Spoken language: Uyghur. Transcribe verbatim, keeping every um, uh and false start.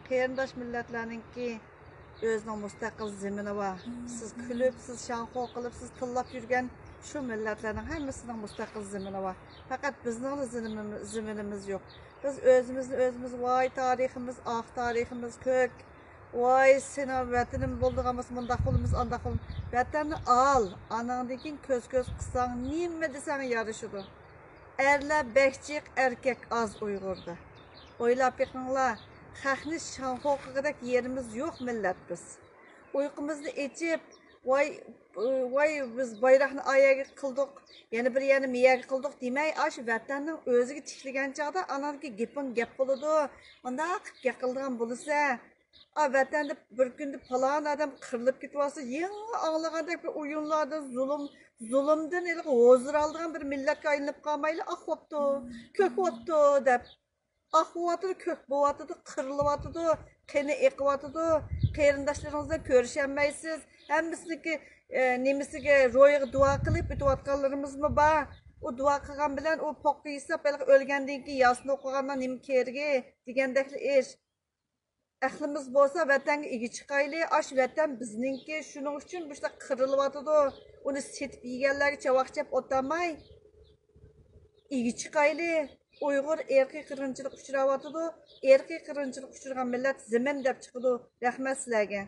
قېرىنداش مىللەتلەرنىڭكى ئۆزىنىڭ مۇستەقىل زېمىنى بار. سىز كۈلۈپ، سىز شاڭخۇ قىلىپ، سىز تىللاپ يۈرگەن شۇ مىللەتلەرنىڭ ھەممىسىنىڭ مۇستەقىل زېمىنى بار. پەقەت بىزنىڭلا زېمىنىمىز، زېمىنىمىز يوق. بىز ئۆزىمىزنى ئۆزىمىز، ۋاي تارىخىمىز، ئاھ تارىخىمىز كۆك، ۋاي سېنىڭ ۋەتىنىم بولىدىغان بولسا مۇنداق بولىمىز، ئانداق بولىمىز. ۋەتەننى ئال، ئاناڭدىن كېيىن كۆز-كۆز قىلساڭ، نېمە دېسەڭ يارىشىدۇ. ئەرلەر بەك جىق، ئەركەك ئاز ئۇيغۇردا. ئويلاپ بېقىڭلار، خەقنى شاڭخۇ قىلغۇدەك يېرىمىز يوق مىللەت بىز. ئۇيقۇمىزنى ئېچىپ، ۋاي، ۋاي، بىز بايراقنى ئايەگە قىلدۇق، يەنە بىر يەرنى مىيەگە قىلدۇق دېمەي، ئاشۇ ۋەتەننىڭ ئۆزىگە تىكلىگەن چاغدا ئاناڭدىكى گېپىڭ گەپ بولىدۇ. مۇنداق قىلىپ گەپ قىلىدىغان بولىسە، ئا، ۋەتەندە بىر كۈندە پالان ئادەم قىرىلىپ كېتىۋالسا، يېڭى ئاڭلىغاندەك بىر ئويۇنلاردىن، زۇلۇم، زۇلۇمدىن ھېلىقى ھۇزۇر ئالىدىغان بىر مىللەتكە ئايلىنىپ قالمايلى، ئاھ بوپتۇ، كۆك بوپتۇ دەپ. ئاھ بوۋاتىدۇ، كۆك بوۋاتىدۇ، قىرىلىۋاتىدۇ، قېنى ئېقىۋاتىدۇ، قېرىنداشلىرىڭىز بىلەن كۆرۈشەلمەيسىز. ھەممىسىنىڭكى، ئە، نېمىسىگە، روھىغا دۇئا قىلىپ ئۆتۈۋاتقانلىرىمىزمۇ بار. ئۇ دۇئا قىلغان بىلەن ئۇ پوققا ھېساب، ھېلىقى ئۆلگەندىن كېيىن ياسىن ئوقۇغاننىڭ نېمە كېرىكى دېگەندەكلا ئىش. ئەقلىمىز بولسا ۋەتەنگە ئىگە چىقايلى، ئاشۇ ۋەتەن بىزنىڭكى، شۇنىڭ ئۈچۈن مۇشۇنداق قىرىلىۋاتىدۇ. ئۇنى سېتىپ يېگەنلەرگە چاۋاك چەپ ئولتۇرماي، ئىگە چىقايلى. ئۇيغۇر ئىرقىي قىرغىنچىلىققا ئۇچراۋاتىدۇ. ئىرقىي قىرغىنچىلىققا ئۇچرىغان مىللەت زېمىن دەپ چىقىدۇ. رەھمەت سىلەرگە.